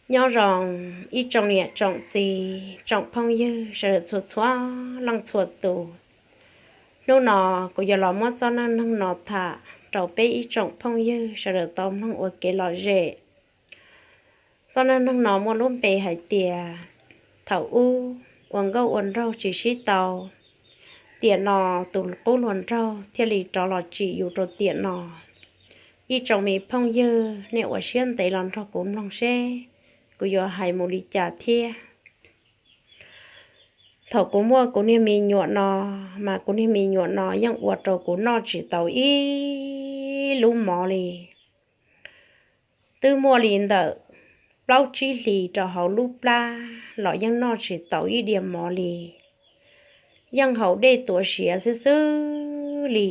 Nyob zoo ib tsoom niam tsoom txiv tsoom phooj ywg sawv daws txhua txhua leej txhua tus. Hnub no kuv yuav los muab txoj neej neeg no tham rau peb ib tsoom phooj ywg sawv daws tau mloog ua kev lom zem. Txoj neej neeg no muaj lub npe hais tias thaum ub ua nkauj ua nraug tsis sib tau, tiam no tus qub hluas nraug thiaj li rov los tsim yus rau tiam no. Ib tsoom me phooj ywg, nej ua siab ntev los nrog kuv mloog seb kuv yuav hais mus li cas thiab. Thaum kuv muaj kuv niag me nyuam no, mas kuv niag me nyuam no yeej ua rau kuv noj tsis tau ib lub mov li. Twb muaj li ntawm plaub tsib hlis rau hauv lub plab los yeej noj tsis tau ib diav mov li. Yeej haus dej tuav siav xwb xwb li,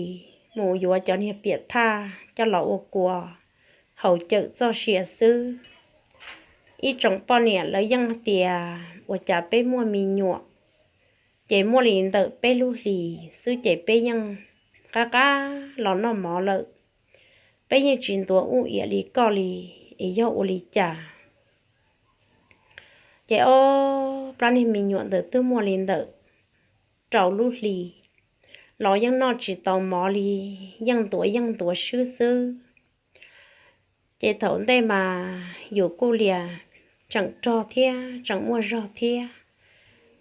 mus yuav cov niag piam thaj coj los ua kua haus cawm txoj sia xwb. Ib tsoom poj niam lawv yeej tias ua cas peb muaj me nyuam ces muaj li ntawm peb lub hlis xwb ces peb yeej qab qab los noj mov lawm, peb yeej tsis ntuav ub iam li koj li, es yog ua li cas? Ces ob plab niag me nyuam ntawd twb muaj li ntawm rau lub hlis los yeej noj tsis tau mov li, yeej ntuav yeej ntuav swb xwb. Ces thaum ntej mas yus kuj lias tseem rog thiab tseem muaj zog thiab,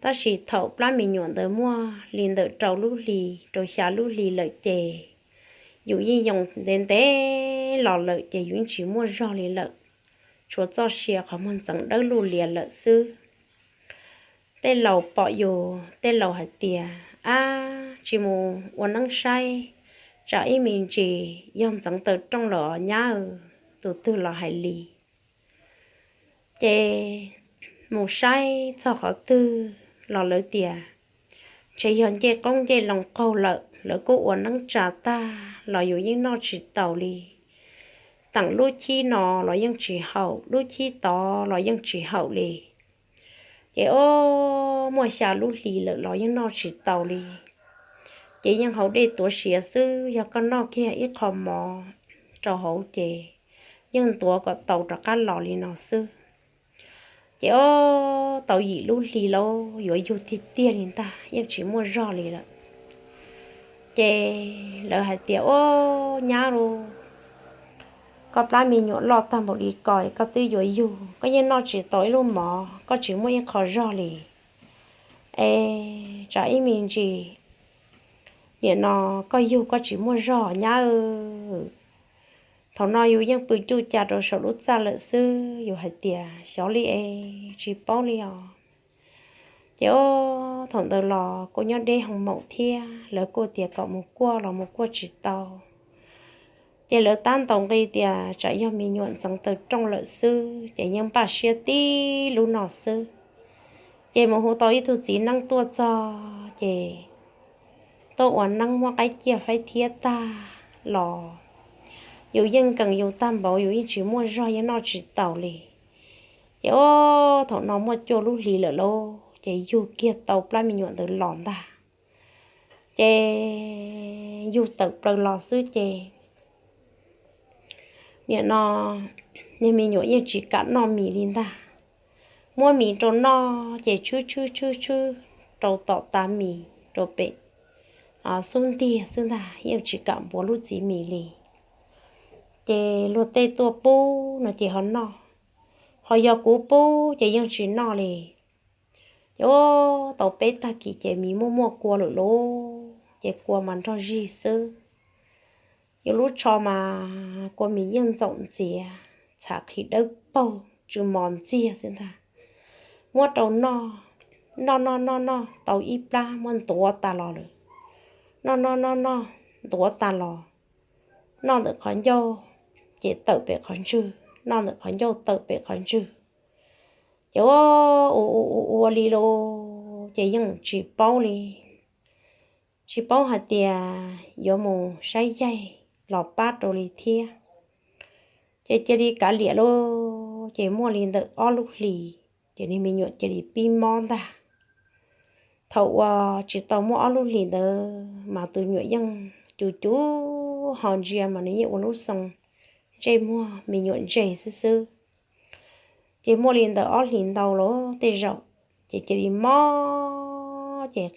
tab sis thaum plab me nyuam ntawd muaj li ntawm rau lub hlis rau xya lub hlis lawm ces yus yeej yoo ntev ntev los lawm ces yus yeej tsis muaj zog li lawm, tshuav txoj sia qhov muag ntxeev dawb luj lias lawm xwb. Tej laus pom yus, tej laus hais tias, ab, tsis mus ua neeb saib, tsam ib me ntsis yog ntxeev taw rooj lawm os nyab, tus twg los hais li. Ces mus saib txog qhov twg los lawv tias ntshe yog ncej qoob ncej loo qaug lawm, lawv kuj ua neeb tsa tag los yus yeej noj tsis taus li. Teem lub chib no los yeej tsis haum, lub chib tod los yeej tsis haum li. Ces ob muaj xya lub hlis lawm los yeej noj tsis taus li. Ces yeej haus dej tuav siav xwb, yog koj noj kiag ib qho mov rau hauv ces yeej ntuav kom tau rov qab los li no xwb. Ces ob tau yim lub hlis lawm yuav yug tiag tiag li ntag, yeej tsis muaj zog li lawm. Ces lawv hais tias, ob nyab lauj, koj plab me nyuam loj tag npaum li ko koj twb yuav yug, koj yeej noj tsis tau ib lub mov, koj tsis muaj ib qho zog li. Es tsam ib me ntsis nim no koj yug koj tsis muaj zog nyab. Thaum no yus yeej pw cuj ca rau saum lub txaj lawm xwb, yus hais tias xyov li es tsis paub li os. Ces ob thaum ntawd los kuj nyob deb hoo maum thiab, lawv kuj tias kom mus kuaj los mus kuaj tsis tau. Ces lawv tab ntaus nqi tias tsam yog me nyuam ntxeev taw rooj lawm xwb, ces yeej npaj siab tib lub no xwb. Ces mus hu tau ib tug txiv neeb tuaj txog ces tuaj ua neeb muab qaib ciaj faib thiab tag los yus yeej nkees yus tag npaum, yus yeej tsis muaj zog, yeej noj tsis taus li. Ces ob thaum no muaj cuaj lub hlis lawm lauj, ces yug kiag tau plab me nyuam ntawd los ntag. Ces yug tawm plaws los xwb ces nim no niag me nyuam yeej tsis kam noj mis li ntag. Muab mis rau noj ces tshwb tshwb tshwb tshwb rau tom tav mis rau pem xub ntiag xwb ntag, yeej tsis kam npuav lub txiv mis li. Ces luag tej tuaj pub no ces ho noj, ho yog kuv pub ces yeej tsis noj li. Ces ua tau peb tag kis ces mis muaj muaj kua lawm lauj, ces kua mas nrog zig xwb. Yus lub tsho mas kua mis yeej ntxaum ntxiav, txhav qhi dawb paug tsw mos ntxiag xwb ntag. Muab rau noj, noj noj noj noj tau ib plab muab ntuav tas los lawm. Noj noj noj noj ntuav tas los, noj ntawm qhov ncauj ces tawm pem qhov ntswg, noj ntawm qhov ncauj tawm pem qhov ntswg. Ces ua ua ua ua li lauj, ces yeej tsis paub li, tsis paub hais tias yuav mus saib yaig los pab rau li thiab. Ces cia li kav liam lauj, ces muaj li ntawm ob lub hlis ces niag me nyuam cia li pib mob ntag. Thaum uas tsis tau muaj ob lub hlis ntawd mas tus nyuam yeej cuv cuv ho ntsia mas nws yeej ua lub xoo ntsej muag me nyuam ntseg xwb xwb. Ces muaj li ntawm ob hlis ntau los tej zaum, ces cia li mob ces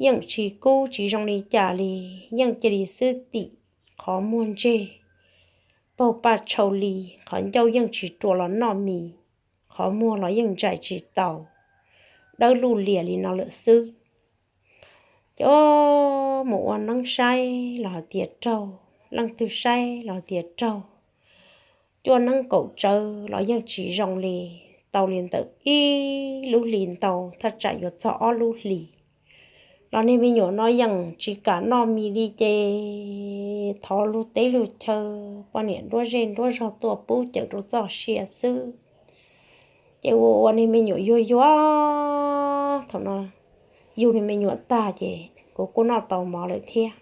yeej tsis kub tsis zoo li cas li, yeej cia li xwb tim qhov muag ntseg, paug paj tshau li, qhov ncauj yeej tsis rua los noj mis, qhov muag los yeej ntsais tsis taus, dawb luj lias li no lawm xwb. Ces mus ua neeb saib los hais tias raug, leej twg saib los hais tias raug, cuaj neeb kaum tsawv los yeej tsis zoo li. Tau li ntawm ib lub hlis ntau thaj tsam yuav txog ob lub hlis los niag me nyuam no yeej tsis kam noj mis li ces thov lug teb lug chaw, poj niam nruab zej nruab zog tuaj pub cawm rau txoj sia xwb. Ces ua ua niag me nyuam yuag yuag, thaum no yug niag me nyuam tag ces kuv kuj noj tau mov lawm thiab.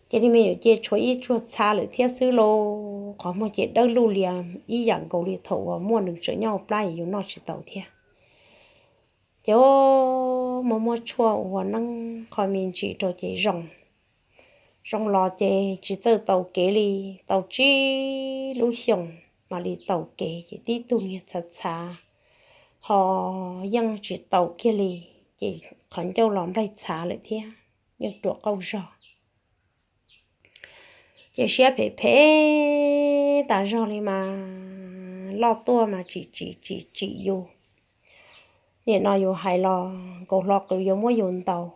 Ces niag me nyuam ces tshuav ib tsuag txha lawm thiab xwb lauj, qhov muag ces dawb luj lias ib yam nkaus li thaum uas muaj nws tseem nyob hauv plab es yus noj tsis tau thiab. Ces muaj muab tshuaj ua neeb qho me ntsis rau ces zoo, zoo los ces tsis txawj taus kev li, tau tsib lub xyoos mam li taus kev ces tib tug niag txhav txhav ho yeej tsis taus kiag li, ces qhov ncauj los nplaig txhav lawm thiab, yeej ruam qauj zog. Ces siab phem phem tas zog li mas loj tuaj mas tsim tsim tsim tsim yus. Nim no yus hais los nkaus hlo qws yuav muab yus ntaus,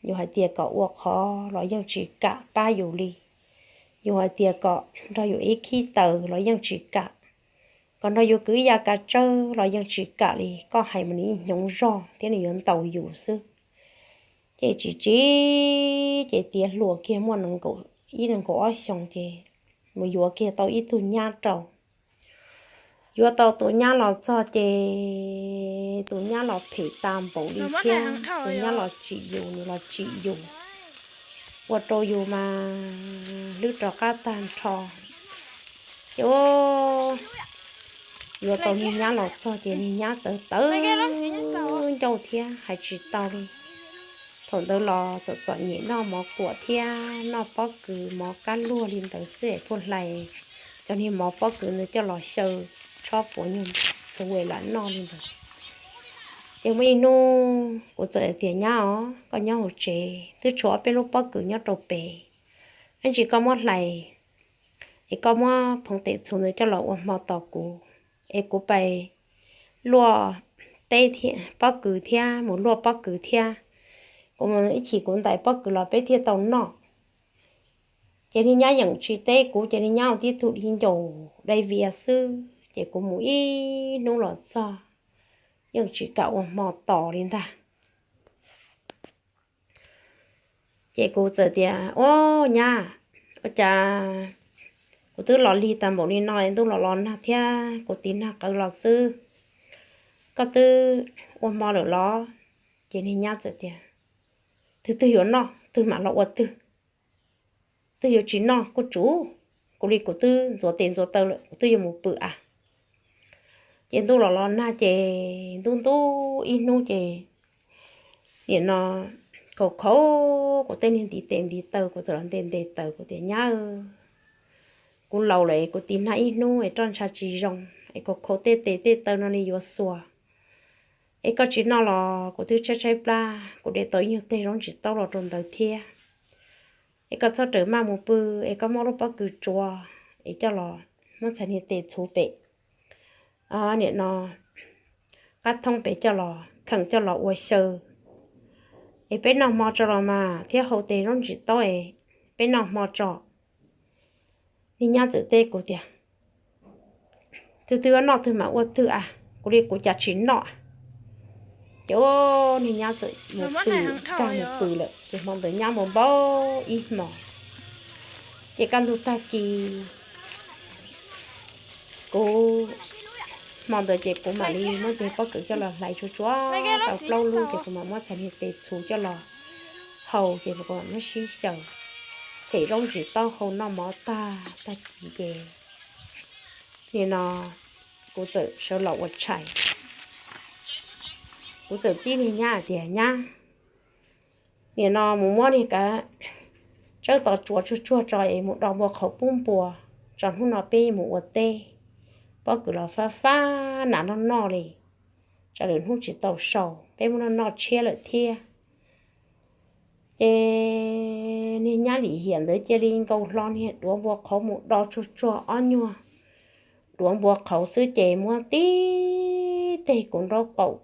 yus hais tias kom ua qhov los yeej tsis kam pab yus li, yus hais tias kom nrog yus ib khib taws los yeej tsis kam, kom nrog yus kwv ya kav tsawb los yeej tsis kam li, koj hais mas nws hnyoob zog thiab nws yuav ntaus yus xwb. Ces tsis tsim ces tiav hluas kiag muaj ib nees nkaum ob xyoos ces mus yuav kiag tau ib tug nyab rau. Yuav tau tus nyab los txog ces tus nyab los phem tas npaum li thiab, tus nyab los tsim yus, nws los tsim yus, ua rau yus mas hlwb rov qab tag nrho. Ces yuav tau niag nyab los txog ces niag nyab tawv tawv ncauj thiab hais tsis tau li. Thaum ntawd los txom txom nyem noj mov kuam thiab noj pob kws mov kab luag li ntawd xwb es pheej hlais cov niag mov pob kws ntawd coj los xyaw tshob puav nyuag txhuv es lam noj li ntawd. Ces muaj ib hnub kuv txawm tias, Nyab os, koj nyob hauv tsev twb tshuav ob peb lub pob kws nyob rau pem, ib ntsis koj muab hlais es koj muab phoov tes txhuv ntawd coj los ua hmo tos kuv, es kuv pais luaj teb, pob kws thiab, mus luaj pob kws thiab, kuv mus ib chim kuv ntais pob kws los peb thiaj tau noj. Ces niag nyab yeej tsis teb kuv ces niag nyab ua tib tug di ncaus dai vias xwb ces kuv mus ib hnub los txog yeej tsis kam ua hmo tos li ntag. Ces kuv txawm tias, Ua nyab, ua cas kuv twb los lig tas npaum li no ntuj los los nag thiab kuv tiv nag qawv los xwb, koj twb ua hmo lawm los? Ces niag nyab txawm tias, Twg twg yuav noj twg mam los ua twg, twg yuav tsis noj kuj tsum, kuv li kuv twb ntxuav tes ntxuav taw lawm kuv twb yuav mus pw a. Ces ntuj los los nag ces ntub ntub ib hnub ces nim no khaus khaus kuv tej niag ntiv tes ntiv taw, kuv txawm los ntes ntes taws kuv tias, Nyab, kuv laus lawm kuv tiv nag ib hnub es roj ntsha tsis zoo es khaus khaus tej tes tej taw no li yuav xuas, es koj tsis noj los kuv twb tshaib tshaib plab, kuv de tau ib nyuag teg zaub ntsis taub los rau ntawd thiab. Es koj txhob rawm maj mus pw, es koj muab lub pob kws tsuav es coj los muab txhais niag tes txhuv pem nim no qab thoob pem coj los kheem coj los ua xyaw, es peb noj hmo tso los mas thiab hau tes zaub ntsis taub es peb noj hmo tso. Niag nyab txawm teb kuv tias, Twg twg yuav noj twg mam ua twg a, kuv li kuv cas tsis noj. Ces niag nyab txawm mus pw, kag mus pw lawm ces hmo ntawd nyab mus npau ib hmo. Ces kaj ntug tag kis kuv, hmo ntawd ces kuv mam li muab cov pob kws coj los hlais tsuag tsuag tau plaub lub ces kuv mam muab txhais niag tes txhuv coj los hau ces kuv mam muab sib xyaw, txhem zaub ntsis taub hau noj mov tag tag kis ces nim no kuv txawm sawv los ua tshais. Kuv txawm txib niag nyab hais tias, Nyab, nim no mus muab niag kav tsawb tos tsuav tsuag tsuag tso es mus do npua qhauv pub npua tso, hnub no peb mus ua teb, pob kws los fab fab nas noj noj li, tsam lwm hnub tsis tau sau, peb muab noj noj tshiab lawm thiab. Ces niag nyab lim hiam ntawd cia li nkaus hlo niag duav npua qhauv mus do tsuag tsuag ob nyuag duav npua qhauv xwb ces muab tib teg kuv nraub qaum,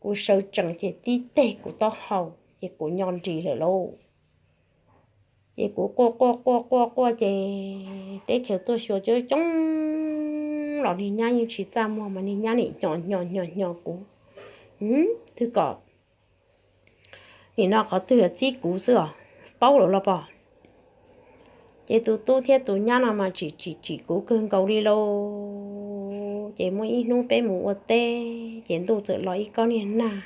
kuv sawv tsees ces tib teg kuv taub hau, ces kuv nyo nris lawm lauj. Ces kuv quaj quaj quaj quaj quaj ces teb chaws tuaj xyuas coob coob los niag nyab yeej tsis txaj muag mas niag nyab nim hnyos hnyos hnyos hnyos kuv, twb kom nim no qhov twg txib kuv xwb os, paub lawm los pom. Ces tus tub thiab tus nyab no mas tsim tsim tsim kuv kawg nkaus li lauj. Ces muaj ib hnub peb mus ua teb ces ntuj txawm los ib kob niag nag.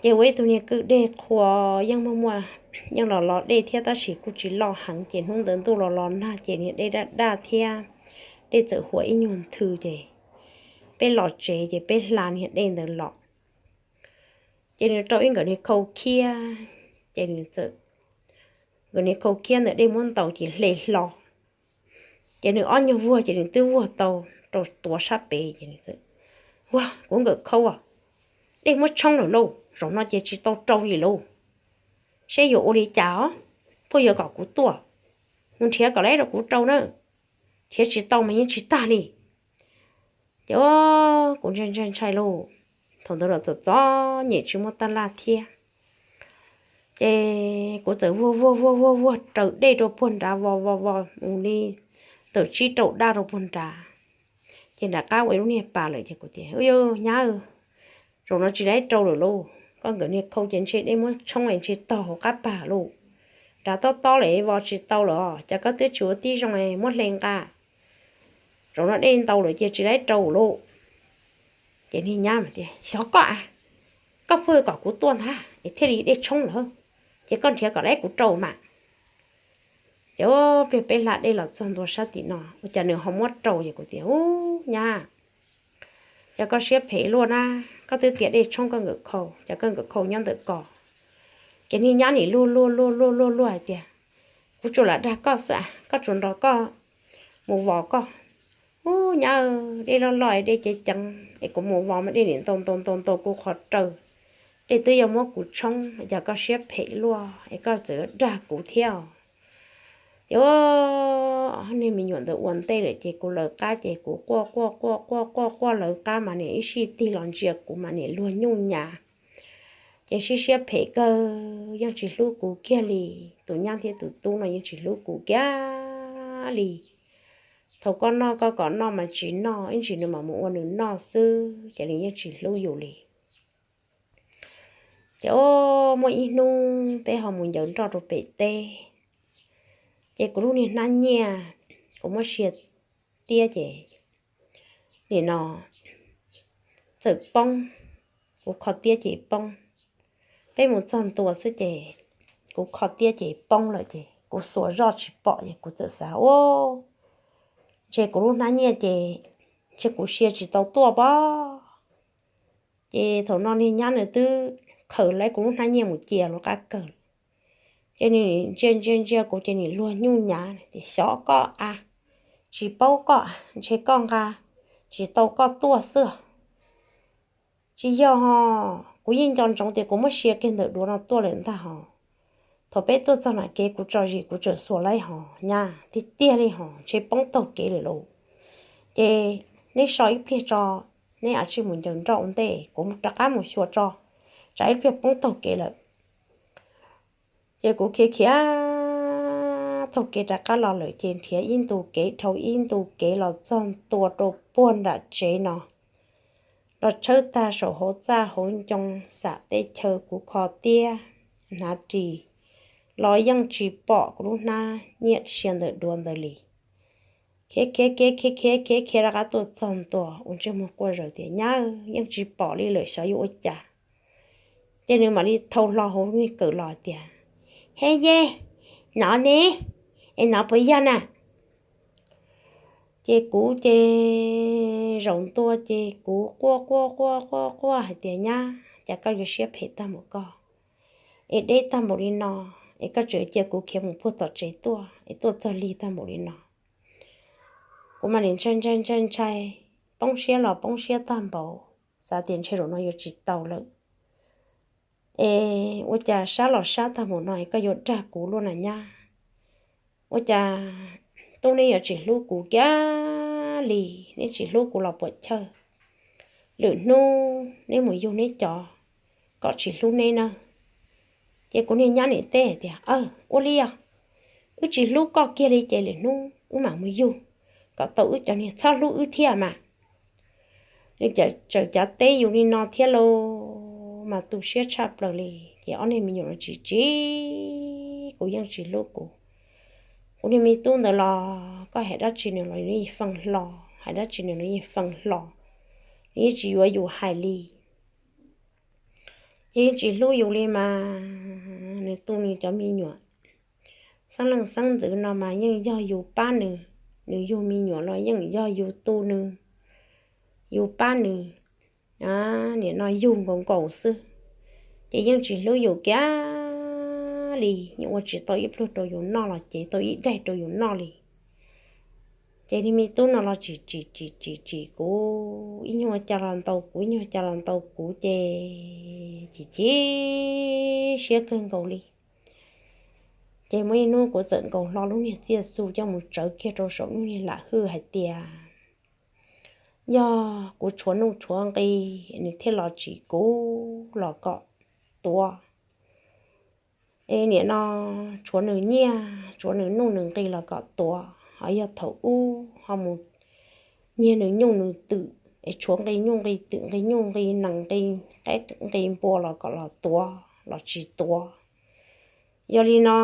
Ces ua ib tug niag kwj dej qhua, yeej muaj muaj, yeej los los dej thiab tab sis kuj tsis loj heev ces hnub ntawd ntuj los los nag ces niag dej daj daj thiab, dej txawm huam ib nyuag nthwv ces peb los tsev ces peb hla niag dej ntawd los. Ces nws rau ib nkawm niag khau khiab, ces nws txawm, nkawm niag khau khiab ntawm dej muab ntaus ces hle hlo. Ces nws ob nyuag vuag ces nws twb vuag tau rau tuav sab pem ces nws txawm, Ua, kuv nkawm khau, dej muab tshoob lawm lauj, zaum no ces tsis tau rau li lauj. Seb yuav ua li cas os, puas yuav kom kuv tuaj? Mus nrhiav kom lawv rau kuv rau na, nrhiav tsis tau mas yeej tsis tag li. Ces kuv ntshai ntshai ntshai lauj, thaum ntawd los txom txom nyem tsis muaj tab laj thiab. Ces kuv txawm vuag vuag vuag vuag vuag raws dej rau puag nrad vos vos vos mus li tawm tsib rau daj rau puag nrad. Ces nram qab ua ib lub niag pas lawm ces kuv tias, Ub, yog nyab, zaum no tsis laib rau lawm lauj, koj nkawm niag khau ces ntshe dej muab tshoob es ntshe taug hauv qab pas lauj. Nrad tob tob lawm vos tsis tau lawm, cas koj twb tsis ua tib zoo muab hle nqa, zaum no dej ntau lawm ces tsis laib rau lauj. Ces niag nyab tias, Xyov koj a, koj puas kom kuv tuaj ntag es thiaj li dej tshoob lawm, ces koj nrhiav kom lawv kuv rau mas. Ces ua pliag peb hla dej los txog ntua sab tim no ua cas nws ho muab rau ces kuv tias, Ub, nyab, cas koj siab phem luaj na, koj twb tias dej tshoob koj nkawm khau, cas koj nkawm khau nyob ntawm ko? Ces niag nyab nim luag luag luag luag luag luag hais tias, Kuv tsuas lam dag koj xwb, koj tsuas nrog koj mus vos koj. Ub, nyab, dej loj loj dej ceev ceev es kuv mus vos mas dej nim ntaus ntaus ntaus ntaus kuv qhov raws, dej twb yuav muab kuv tshoob, cas koj siab phem luaj es koj txawm yuav dag kuv thiab. Ces niag me nyuam ntawd ua ntej lawm ces kuv lawv qab ces kuv quaj quaj quaj quaj quaj quaj lawv qab mas niam ib sij tig los ntsia kuv mas niam luag nyuj nyav. Ces sib siab phem kawg, yeej tsis hlub kuv kiag li. Tus nyab thiab tus tub no yeej tsis hlub kuv kiag li. Thaum koj noj koj kom noj mas tsis noj, ib ntsis nws mam mus ua nws noj xwb, ces nws yeej tsis hlub yus li. Ces muaj ib hnub peb ho mus ncaws nroj rau pem teb, ces kuv lub niag hnab nyiaj kuv muab sia tiab ces nim no txawm poob, kuv kho tiab ces poob. Peb mus txog ntua xwb ces kuv kho tiab ces poob lawm ces kuv xuas zoj tsis pom ces kuv txawm xav ua, ntshe kuv lub hnab nyiaj ces ntshe kuv sia tsis tau tuaj pob. Ces thaum no niag nyab nws twb khaws lawv kuv lub hnab nyiaj mus cia lub qab kawg. Ces nws ntsia ntsia ntsia kuv ces nws luag nyuj nyav tias, Xyov koj a, tsis paub koj, ntshe koj nqa tsis tau koj tuaj xwb. Tsis yog ho, kuv yeej nco ntsoov tias kuv muab sia kiag ntawm duav no tuaj lawm ntag ho. Thaum peb tuaj txog nram kev kuv tso zis kuv tseem xuas laib ho, nyab, tiag tiag li ho, ntshe poob taug kev lawm lauj. Ces neb so ib pliag tso, neb a tsij mus ncaws nroj ua ntej kuv rov qab mus xyuas tso, tsam ib pliag poob taug kev lawm. Ces kuv khiav khiav taug kev rov qab los lawm ces nrhiav ib ntu kev dhau ib ntu kev los txog ntua rau puag nram tsev no, los tshawb tag saum hauv txaj hauv ncoo xam teb chaw kuv kho tiab hnav ris los yeej tsis pom kuv lub hnab nyiaj sia ntawm duav ntawd li. Khiav khiav khiav khiav khiav khiav khiav rov qab tuaj txog ntua ua ntsej muag quaj zaws tias, Nyab, yeej tsis pom li lawm, xyov yuav ua cas. Ces nws mam li thau hlo hauv niag kawm los tias, He ye, nov ne, es nov puas yog na? Ces kuv ces zaum ntua ces kuv quaj quaj quaj quaj quaj hais tias, Nyab, cas koj yuav siab phem tag npaum koj, es deb tag npaum li no, es koj tseem cia kuv khiav mus puag tom tsev tuaj es tuaj txog lig tag npaum li no. Kuv mam li ntshai ntshai ntshai ntshai, poob siab los poob siab tag npaum, xav tias ntshe zaum no yuav tsis tau lawm. Es ua cas sab los sab tag npaum no es koj yuav dag kuv luaj na nyab? Ua cas tub neb yuav tsis hlub kuv kiag li, neb tsis hlub kuv los puam chawj. Lwm hnub neb mus yug neb cov kom tsis hlub neb nawb. Ces kuv niag nyab nim teb tias, Aw, ua li os, wb tsis hlub koj kiag li ces lwm hnub wb mam mus yug kom tau wb cov niag txhob hlub wb thiab mas. Nws txawm cav teb yus li no thiab lauj, mas tu siab tshaj plaws li. Ces ob niag me nyuam no tsis tsis, kuv yeej tsis hlub kuv. Kuv niag me tub ntawd los koj hais dab tsi nws los nws yeej feej hlo, hais dab tsi nws los yeej feej hlo, nws yeej tsis yuav yus hais li. Ces yeej tsis hlub yus li mas, nws tu nws cov me nyuam xeeb leej xeeb ntxwv no mas yeej yog yus pab nws, nws yug me nyuam los yeej yog yus tu nws, yus pab nws, nim no yug nkaus nkaus xwb. Ces yeej tsis hlub yus kiag li, yeej ua tsis tau ib pluag rau yus noj los cev tau ib daig rau yus noj li. Ces niag me tub no los tsis tsis tsis tsis tsim kuv, ib nyuag cas los ntaus kuv, ib nyuag cas los ntaus kuv ces chim chim siab kawg nkaus li. Ces muaj ib hnub kuv txawm nkaus hlo lub niag txiaj xu coj mus tsawv kiag rau saum lub niag lam hwj hais tias yog kuv tshuav nuj tshuav nqi nws thiaj los tsim kuv los kom tuav. Es nim no tshuav nws nyiaj tshuav nws nuj nws nqi los kom tuav, ho yog thaum ub ho mus nyiag nws nyuj nws twm es tshuav nqi nyuj nqi twm nqi nyuj nqi nees nqi qaib nqi npua los kom los tuav los tsis tuav. Yog li no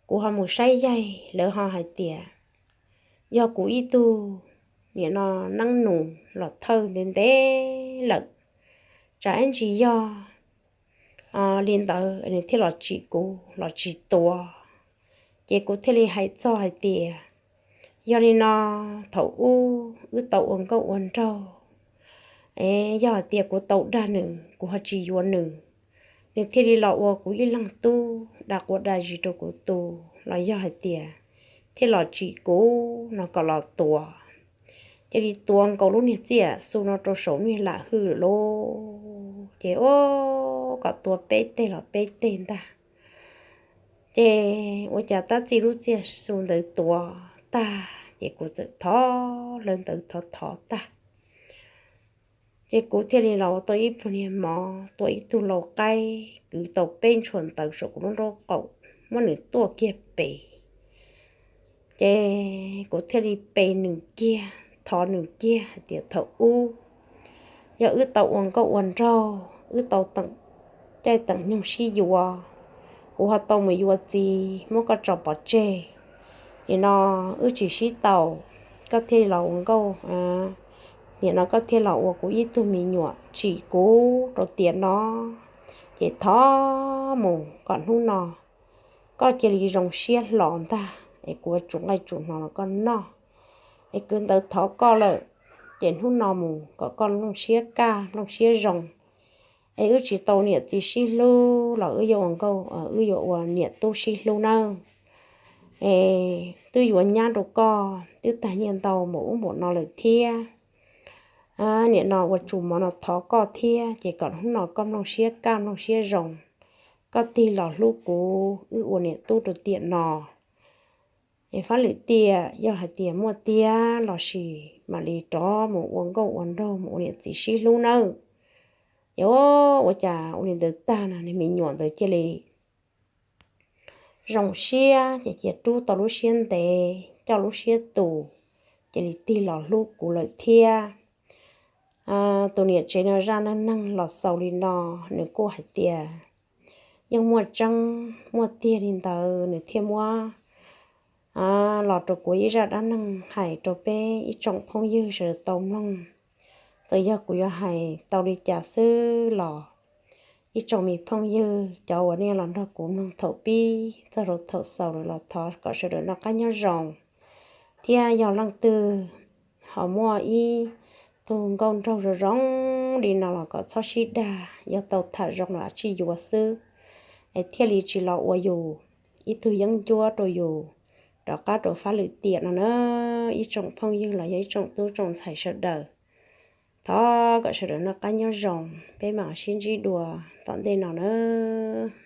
kuv ho mus saib yaig lawv ho hais tias yog kuv ib tug nim no neeb nus los thawj ntev ntev lawm, tsam ib ntsis yog li ntawd nws thiaj los tsim kuv los tsis tuav. Ces kuv thiaj li hais txog hais tias yog li no thaum ub wb tau ua nkauj ua nraug, es yog hais tias kuv tau dag nws kuv ho tsis yuav nws, nws thiaj li los ua kuv ib leeg tub dag quas dag zis rau kuv tu, los yog hais tias thiaj los tsim kuv no kom los tuav. Cia li tuav nkaus lub niag txiaj xu no rau saum niag lam hwj lawm lauj. Ces ua kom tuav peb teg los peb teg ntag. Ces ua cas tab txij lub txiaj xu ntawd tuav tag ces kuv txawm thov lawv ntawd thov thov tag. Ces kuv thiaj li los ua tau ib pluag niag mov, tua ib tug lau qaib, kwv tau peb ntshua ntawv saum kuv lub nraub qaum, muab nws tuaj kiag pem. Ces kuv thiaj li pe nws kiag, thov nws kiag hais tias thaum ub yog wb tau ua nkauj ua nraug, wb tau teem caij teem nyoog sib yuav, kuv ho tau mus yuav txiv muab koj tso pov tseg, nim no wb tsis sib tau, koj thiaj los ua nkauj, nim no koj thiaj los ua kuv ib tug me nyuam tsim kuv rau tiam no. Ces thov mus kom hnub no koj cia li zoo siab hlo ntag es kuv tsum nqaij tsum hno los koj noj. Es kwv ntawv thov koj lawm, ces hnub no mus kom koj nplooj siab kaj nplooj siab zoo. Es wb tsis tau niam txiv sib hlub los wb yuav ua nkauj, wb yuav ua niam tub sib hlub nawb. Es twb yuav nyab rau koj twb tag nyiaj ntau npaum ub npaum no lawm thiab. Nim no ua tsum mov no thov koj thiab ces kom hnub no koj nplooj siab kaj nplooj siab zoo, koj tig los hlub kuv wb ua niam tub rau tiam no. Es fab lwm tiam yog hais tias muaj tiag los sis mam li rov mus ua nkauj ua nraug mus ua niam txiv sib hlub nawb. Ces ua cas ua li ntawd tag no niag me nyuam ntawd cia li zoo siab ces cia rub tau lub siab ntev coj lub siab tus, cia li tig los hlub kuv lawm thiab. Tus niam tsev no zaj neej neeg los xaus li no, nws kuj hais tias yeej muaj tseeb muaj tiag li ntawd nws thiaj muab los rau kuv ib zaj dab neeg hais rau peb ib tsoom phooj ywg sawv daws tau mloog. Txawm yog kuv yuav hais tau li cas xwb los ib tsoom me phooj ywg cov uas nej los nrog kuv mloog thaum pib txog rau thaum xaus lawm los thov kom sawv daws noj qab nyob zoo, thiab yog leej twg ho muaj ib tug nkauj nraug zoo zoo li no los kom txhob sib dag, yog tau tham zoo los tsij yuav xwb, es thiaj li tsis los ua yus ib tug yeeb ncuab rau yus rov qab rau fab lwm tiam no nawb ib tsoom phooj ywg los yog ib tsoom tub tsoom ntxhais sawv daws. Thov kom sawv daws noj qab nyob zoo, peb mam sib ntsib dua tom ntej no nawb.